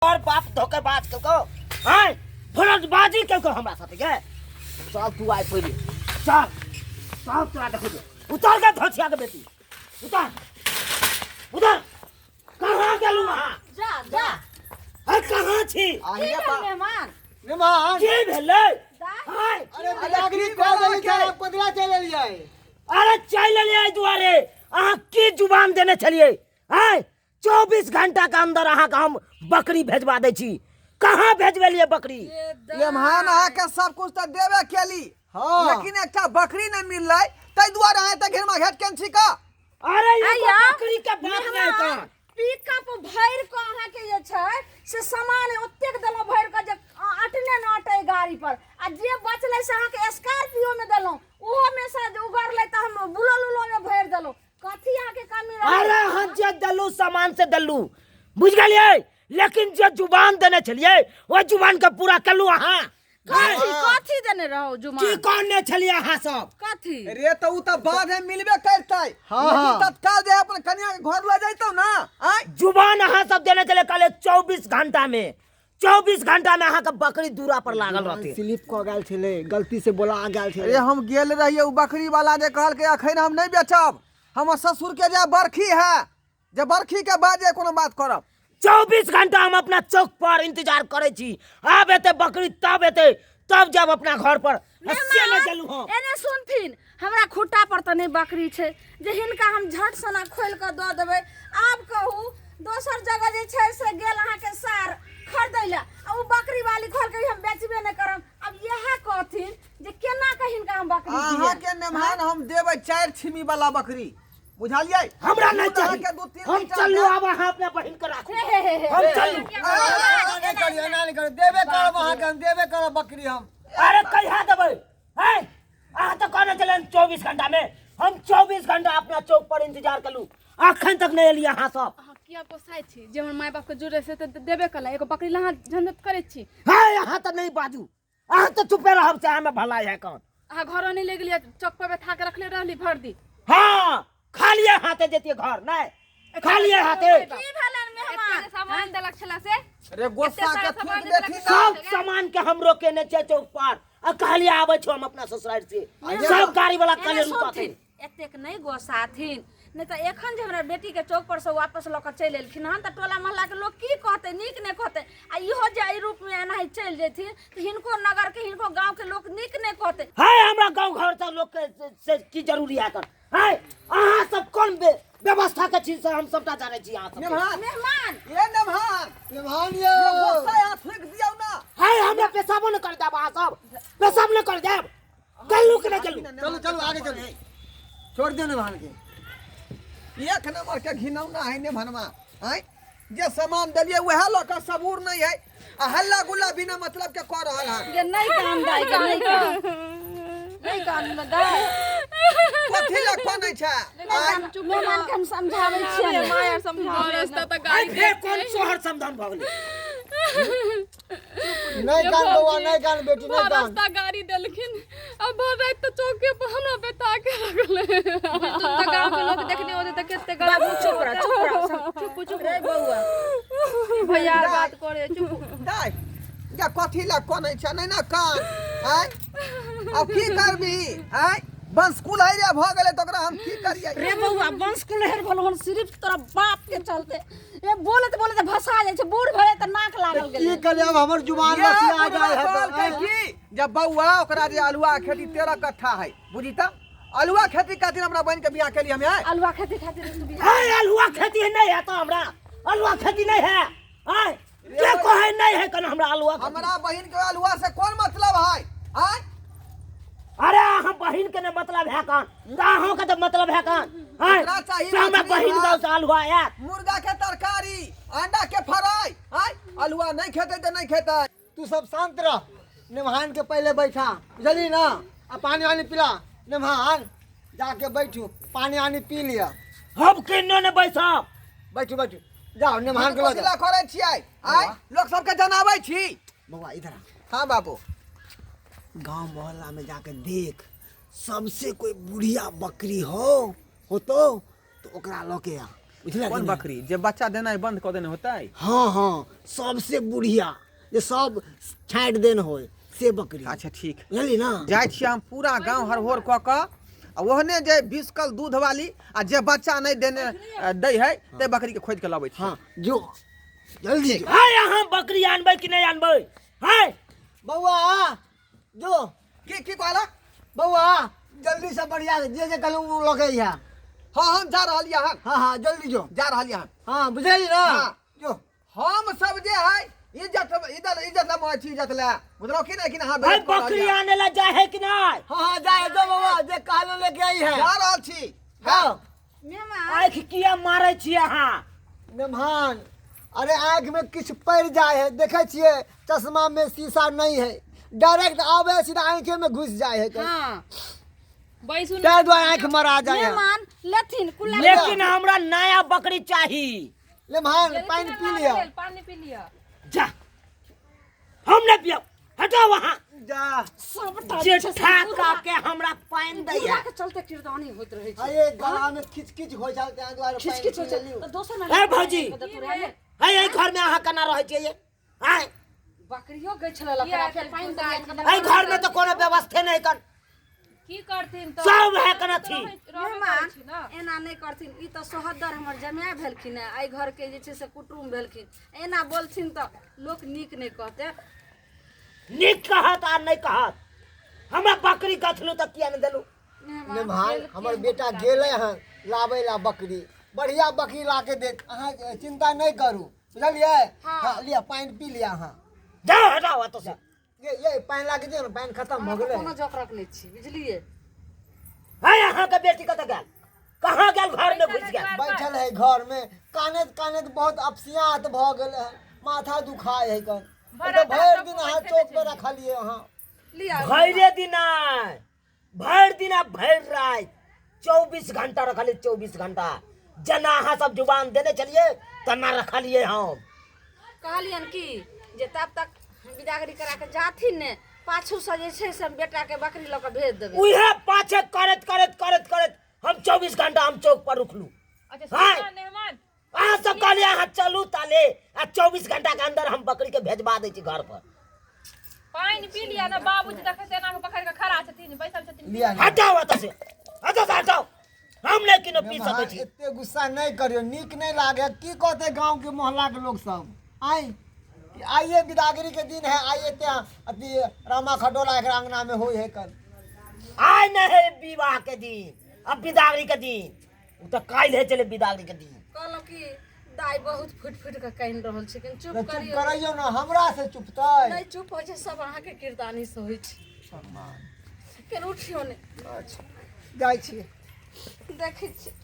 तोहर बाप धोखेबाज केलकौ आँय फरजबाजी केलकौ हमरा साथे गे। चल तू आइ पहिले, चल चल, तोरा देखो दे। उतर गे धोछिया के बेटी, उतर उतर। कहाँ गेलू अहाँ? जा जा। अरे कहाँ छी? की भेल मेहमान? मेहमान की भेलै? आँय अरे बिदागरी कऽ देली छै, आब कदरा चलि एलियै? अरे चलि एलियै एहि दुआरे, अहाँ की जुबान देने छलियै? आँय, 24 घंटा के अंदर अहाँके हम बकरी भेजवा दै छी, कहाँ भेजबेलियै बकरी? मेहमान, अहाँके सब कुछ तऽ देबे केली। हाँ। लेकिन एकटा बकरी नहि मिललै, ताहि दुआरे अहाँ एते घेरमा घेट केने छी का? अरे एगो आया, बकरी के बात नहीं मेहमान, कर। पिकअप भरि कऽ अहाँके जे छै से सामान ओतेक देलहुँ भरि कऽ जे अटने न अटै गाड़ी पर, आ जे बचलै से अहाँके स्कॉर्पियो में देलहुँ, ओहो में से जे उगरलै तऽ हम बुलल उलो में भरि देलहुँ। कथी अहाँके कमी रहै? अरे हम जे देलू सामान से देलू, बुझ गेलियै, लेकिन जे जुबान देने छलियै ओहि जुबान के पूरा केलू अहाँ? कथी कथी देने रहो जुबान? की कहने छलियै अहाँ सब? कथी रे? तऽ उ तऽ बाद में मिलबे करतै। हाँ, लेकिन हाँ। तत्काल जे अपन कन्या के घर लऽ जैतौ ना आँय। जुबान अहाँ सब देने छलियै, कहले 24 घंटा में, 24 घंटा में अहाँके बकरी दूरा पर लागल रहते। स्लिप कऽ गेल छलै, गलती से बोला गेल छलै। अरे हम गेल रहियै, उ बकरी वाला जे कहलकै अखन हम नहि बेचब, हमर ससुर के जे बरखी है, जे बरखी के बाद जे कोनो बात करब। 24 घंटा हम अपना चौक पर इंतजार करै छी, आब एते बकरी तब एते, तब जाब अपना घर पर, आ से नहि गेलहुँ हम। एने सुनथिन, हमरा खुट्टा पर तऽ नहि बकरी छै जे हिनका हम झट सना खोलि कऽ दऽ देबै। आब कहू, दोसर जगह जे छै से गेल अहाँके सार खरीदै लए, आ ओ बकरी वाली कहलकै हम बेचबे नहि करब। आब इएह कहथिन जे केना कऽ हिनका हम बकरी दिअ? अहाँके मेहमान, हम देबै 4 छिमी वाला बकरी, बुझलियै? हमरा नहि दूध चाही। अहाँके 2-3 हम लीटर चलू। देब। आब अहाँ अपना बहिन के राखू। हे हे हे हे। हम चलू। एना नहि करियौ, एना नहि करियौ, देबे करब अहाँके हम, देबे करब बकरी हम। अरे कहिया देबै? हैं, अहाँ तऽ कहने छलियै 24 घंटा में, हम 24 घंटा अपना चौक पर इंतजार कलू, अखन तक नहि एलियै अहाँ सब। अहाँ किया पोसाइ छी? जे हमर माय बापके जुड़े से तऽ देबे कला, एगो बकरी ला अहाँ झंझट करै छी? है, अहाँ तऽ नहि बाजू, अहाँ तऽ चुपे रहब, चाहे में भलाई है कौन। अहाँ घरो नहि ले गेलियै, चौक पर बैठा के रखले रहली भरि दिन। हाँ, खालिए हाथे जतियै घर, नहि खालिए हाथे। की भेलनि मेहमान? एते जे सामान देलक छला से रे गोस्सा एते के सारा थूक सामान देथिन देलक। ना। सब सामान के हम रोकेने छियै चौक पर, आ कहलिए आबै छौ हम अपना ससुराल से, सब गाड़ी वाला एने कहलिए रुकत। सुनथिन, एतेक नहि गोसाथिन, नहि तऽ एखन जे हमरा बेटीके चौक पर से वापस लऽ कऽ चलि एलखिन हन तऽ टोला मोहल्लाके लोक की कहतै? नीक नहि कहतै। आ इहो जे एहि रूपमे एनाहि चलि जेथिन तऽ हिनको नगरके, हिनको गाँवके लोक नीक नहि कहतै। है, हमरा गाँव घर से लोक के से की जरूरी है कर? है, अहाँ सब कोन व्यवस्था के छी से हम सबटा जानै छी अहाँ सब। मेहमान, मेहमान, ये मेहमान, मेहमान यौ, ये गोस्सा यहाँ थूक दियौ ना। है, हमरा पेशाबो नहि कर देब, अहाँ सब पेशाब नहि कर देब। चलू कि नहि चलू? चलू चलू, आगे चलू, छोड़ दियौ मेहमान के। एक नंबर के घिनौना है नेभनमा। आँय, जे सामान देलियै वएह लऽ कऽ सबूर नहि है आ हल्ला गुल्ला बिना मतलब के कऽ रहल हन। गे नहि कान दाइ, गे नहि कान, नहि कान ने दाइ। कथी लए कनै छै? आँय, मेहमान के हम समझाबै छियै। माय आर समझाबै रास्ता तऽ आइ गाड़ी फेर कोन सोहर समधान भऽ गेलै? नहि कान बौआ, नहि कान बेटी, नहि भर कान। रास्ता गाड़ी देलखिन आ भर राति तऽ चौके पर हमरा बैठा के रखले। तुम तऽ गाँव के लोग देखने होते तऽ कते बाबू चुप रह, चुप रह, चुप चुप रे बौआ। भैया आर बात करे, चुप। दाइ या कथी लए कनै छै? नहि ने कान। आँय, आब की करबही? आँय, वंश कुल्हैरे भऽ गेलै तऽ ओकरा हम की करियै? रे बौआ, वंश कुलहेर भेलौ हन सिर्फ तोरा बाप के चलते। ए बोलत बोलत भसा जाइ छै, बूढ़ भऽ जाइ तऽ नाक लागल की गेलै। करियै, आब हमर जुबान ये लसिया बुढ़वा जाइ है कहलकै तऽ की जब बौआ ओकरा जे अल्हुआ खेती 13 कट्ठा है, बुझी तऽ अल्हुआ खेती खातिर हमरा बहिन के बियाह केली हम है। अल्हुआ खेती खातिर तू बियाह? है, अल्हुआ खेती नहीं है तो हमरा अल्हुआ खेती नहीं है। आय के कहे नहीं है कन हमरा अल्हुआ खेती? हमरा बहिन के अल्हुआ से कोन मतलब है? आय, अरे अहाँ बहिन के ने मतलब है कौन, तऽ अहाँ के तऽ मतलब है कौन? आय, ओकरा चाही से हमरा मछली बहिन भात। गाँव से अल्हुआ आयत, मुर्गा के तरकारी, अंडा के फ्राई। आय, अल्हुआ नहीं खेतै तऽ नहीं खेतै। तू सब शांत रह, नेमहान के पहले बैठा, बुझली ना? आ पानी वानी पिला। नेमहान, जाके बैठू, पानी वानी पी लिया। हम केनो ने बैसब। बैठू बैठू, जाओ नेमहान के लऽ कथी जाओ। लए करै छियै? आय, लोक सबके जनाबै छी। बौआ, इधर आ। हाँ बाबू। गांव मोहल्ला में जाके देख, सबसे कोई बुढ़िया बकरी हो होतो तो ओकरा लऽ के आ। बुझलियै कोन कि नहि? बकरी जे बच्चा देनाइ बंद कऽ देने होतै? हाँ हाँ, सबसे बुढ़िया जे सब छाँटि देने होय से बकरी। अच्छा ठीक, बुझलियै ना? जाइ छियै हम पूरा गाँव हरहोर कऽ कऽ आ ओहने जे 20 कल दूध वाली आ जे बच्चा नहि देने दै है ते बकरी के खोजि के लबै छी। हाँ जो जल्दी जो। है अहाँ बकरी आनबै कि नहि आनबै? है बौआ जो। की की कहलक? बौआ जल्दी से बढ़िया जे जे कहलहुँ ओ लऽ के अइहा। हाँ हम जा रहल हन। हाँ हाँ जल्दी जो। जा रहल हन। हाँ बुझलियै ना? हाँ। जो। हम सब जे है इज्जत इज्जत इज्जत ला मोह छी इज्जत ला, बुझलौ कि नहीं? कि अहाँ है बेइज्जत कऽ रहल बकरी यऽ। आने ला जाए है कि नहीं? हाँ हाँ जाए जो बौआ, जे कहलहुँ लेके आई है। जा रहल छी। हाँ। मेहमान आँखि किया मारै छी अहाँ? मेहमान अरे आँखि में किछु पड़ि जाए है, देखै छियै चश्मा में शीशा नहीं है, डायरेक्ट आबै सीधा आँखे में घुस जाए है। हाँ बैसू ने। ताहि दुआरे आँखि मरा जाए है। मेहमान लेथिन कुला। लेकिन हमरा नया बकरी चाही। मेहमान पानि पी लिअ। पानी पी लिअ। जा हम नहीं पियब, हटाओ वहाँ। जा सबटा जे छै से जेठा बुढ़वा- का के हमरा पानि दैया। बुढ़वा के चलते किरदानी होइत रहै छै। अरे गला में खिच खिच होइ छल ताहि दुआरे खिच पानि खिच होइ पी छै लेलियौ। तऽ दोसर में ए भौजी। देतौ रहै ने। है एहि घर में अहाँ केना रहै छियै? आँय बकरियो गै छलै लकड़ा फेर पानि देलियै। एहि घर में तऽ कोनो व्यवस्थे नहि कन। की करथिन तऽ सब है कन अथी। मेहमान एना नहि करथिन, ई तऽ सोहदर हमर जमाए भेलखिन हेँ, एहि घरके जे छै से कुटुम्ब भेलखिन, एना बोलथिन तऽ लोक नीक नहि कहतै। नीक कहत आ नहि कहत। हमरा बकरी गथलू तऽ किया नहि देलू? मेहमान हमर बेटा गेलै हन लाबै ला बकरी, बढ़िया बकरी ला के देत, अहाँ चिंता नहि करू, बुझलियै? हाँ लिअ पानि पी लिअ अहाँ। जाओ हटाओ एतऽ से। ये ये पानि ला के दियौ ने, पानि खतम भऽ हमरा तऽ गेलै। कोनो जकरक नहि छी, बुझलियै? है अहाँके बेटी कतऽ गेल? कहाँ गेल? घर में घुसि गेल। बैठल है घर में कानैत कानैत बहुत अपसियात भऽ गेलै हन, माथा दुखाय है कन। भरि भरि दिन अहाँ चौक पर रखलियै अहाँ। लिअ भरिए दिन आइ, भरि दिन आ भरि राति 24 घंटा रखलियै, 24 घंटा जेना अहाँ सब जुबान देने छलियै तेना रखलियै हम। कहलियनि कि जे तब तक बिदागरी करा के जाथिन ने, पाछूसँ जे छै से हम बेटाके बकरी लऽ कऽ भेज देबै। उहे पाछे करैत करैत करैत करैत हम 24 घंटा हम चौक पर रुकलू। अच्छा हाँ। सुनू ना मेहमान, अहाँ सब कहलियै अहाँ चलू ताले आ 24 घंटा के अंदर हम बकरी के भेजबा दै छी घर पर। पानि पी लिअ ने बाबूजी, देखै एना कऽ पकड़ि कऽ खड़ा छथिन, बैसल छथिन। लिअ ने। हटाओ एतऽ से, एतऽ से हटाओ, हम नहि किनो पी सकै छी। एते गुस्सा नहि करियौ, नीक नहि लागे, की कहतै गाँव के मोहल्ला के लोक सब? आइ आइए बिदागरी के दिन है, आइ एते अथी रामा खटोला एकरा अंगना में होइ है कल। आइ नहि है विवाह के दिन, अब बिदागरी के दिन ओ तऽ काल्हि है चले बिदागरी के दिन। कहलहुँ कि दाइ बहुत फुटि फुटि कऽ कानि रहल छै, कनि चुप तऽ चुप करियौ। करैयौ ने, हमरा से चुपतै नहि चुप होइ छै, सब अहाँके किरदानी से होइ छै। कनि उठियौ ने। अच्छा जाइ छियै। देखै छियै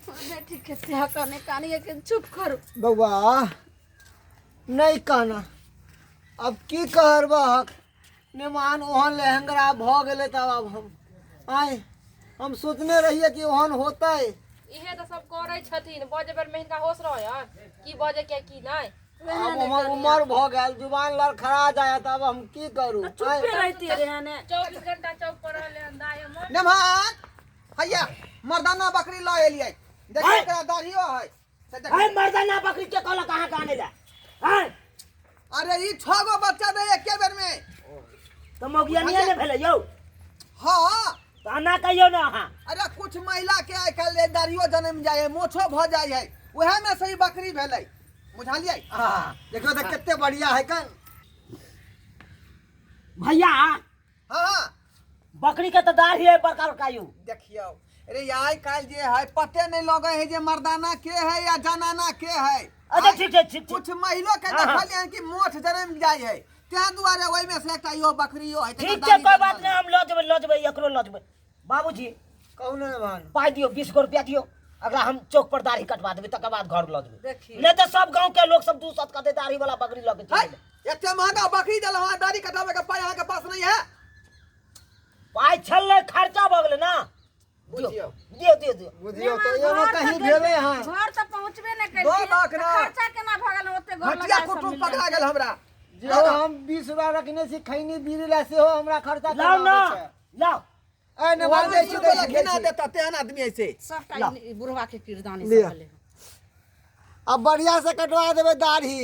बेटी के तेह कने कानिए, कनि चुप करू। बौआ नहि कहना, अब की करबहक नेमान, ओहन लहंगरा भऽ गेलै तब आब हम आइ हम सोचने रहियै कि ओहन होतै। इहे तऽ सब करै छथिन, बजै बेर में हिनका होश रहै की बजै के की नहि। आब हमर उमर भऽ गेल, जुबान लड़खड़ा जाय, तब हम की करू? चुपे रहितियै रहने। 24 घंटा चौक पर रहलै हन दाइ हमर। नेमान हैया मर्दाना बकरी लऽ एलियै, देखियौ एकरा दाढ़ियो है से देखियौ। है मर्दाना बकरी के कहलक अहाँ के आनै लए? हैं अरे ई 6 गो बच्चा दे एके बेर में। तऽ मौगियानिये ने भेलै यौ? हाँ। तऽ एना कहियौ ने अहाँ। अरे कुछ महिला के आइ काल्हि दाढ़ियो जनमि जाइ है, मोछो भऽ जाइ है, उएह में से ई बकरी भेलै, बुझलियै? हाँ देखियौ तऽ कते बढ़िया है कन। भैया। हाँ हाँ। बकरी के तऽ दाढ़ी है बड़का बड़का यौ। देखियौ अरे आइ काल्हि जे है पते नहीं लगे है जे मर्दाना के है या जनाना के है। अच्छा ठीक छै, ठीक छै। कुछ महिलो के हाँ, हाँ। देखलियै कि मोछ जनमि जाइ है, तें दुआरे ओहिमे से एकटा इहो बकरियो है। ठीक छै, कोई बात नहीं, हम लऽ जेबै, लऽ जेबै, एकरो लऽ जेबै। बाबूजी कहू ने भान। पाइ दियौ, 20 गो रुपया दियौ, अगला हम चौक पर दाढ़ी कटवा देबै, तकर बाद घर लऽ जेबै। देखियौ। नहि तऽ सब गाँव के लोक सब दू सत कहतै दाढ़ी वाला बकरी लऽ के चलि है गेलै। एते महंगा बकरी देलहुँ अहाँ, दाढ़ी कटाबै के पाइ अहाँके पास नहीं है? पाइ छलै, खर्चा भऽ गेलै ना। दियौ बुझियौ। दियौ दियौ दियौ। बुझियौ तऽ एहिमे कहीं भेलै हँ। घर तऽ पहुँचबे नहि दो केलखिन, लाख तऽ ना। खर्चा केना भऽ गेल ओते घर घटिया लगा सब कुटुम्ब मिल पकड़ा गेल हमरा। जेहो हम 20 रुपया रखने छी खैनी बीड़ी ला, सेहो हमरा खर्चा लाउ ना, करबाबै छै। लाउ। ए ने मान दै छी दै छी, दै घिना छी। देता तेहन आदमी ऐसे सबटा ई बुढ़वा के किरदानी लिअ। सब भेलै। अब बढ़िया से कटवा देबै दाढ़ी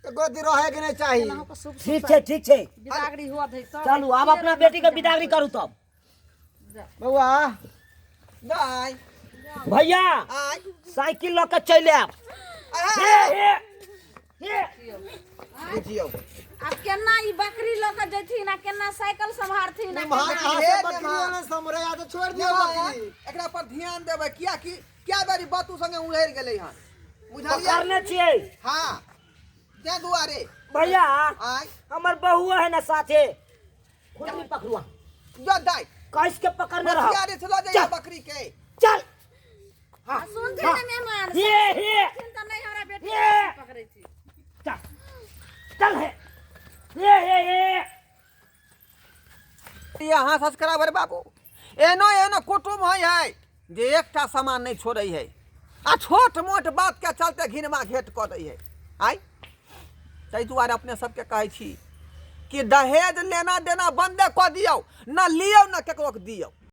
एको दिन रहे के नहीं चाही केनाहु कऽ शुभ ठीक छै ठीक छै बिदागरी हुआ धै तब चलू आब अपना बेटी के बिदागरी करू तब बौआ दाय भैया आय साइकिल लऽ के चलि आयब हे हे हे बुझियौ आब केना ई बकरी लऽ कऽ जैथिन आ केना साइकिल सम्हारथिन आ निम्हार केना अहाँ हे से बकरी निम्हार। वाला समरे आ तो छोड़ दियौ निम्हार, बकरी एकरा पर ध्यान देबै कियाकि क्या बेरी बतू संगे उड़ैर गेलै हन बुझलियै पकड़ने छियै हाँ तें दुआरे भैया आय हमर बहुआ है ना साथे खुद पकड़ुआ जो दाय कस के पकड़ने रहो होशियारी से लऽ जाइए बकरी के चल हाँ आ सुनथिन ने मेहमान ये ये सुनथिन तऽ नहि हमरा बेटी ये। पकड़ै छी चल चल है ये ये ये यहाँ संस्कार बाबू एनो एनो कुटुम्ब है है जे एकटा सामान नहीं छोड़ै है आ छोट मोट बात के चलते घिनमा घेट कऽ दै है आइ ताहि दुआरे अपने सबके कहै छी कि दहेज लेना देना बंदे कऽ दियौ न लियौ न ककरो के दियौ।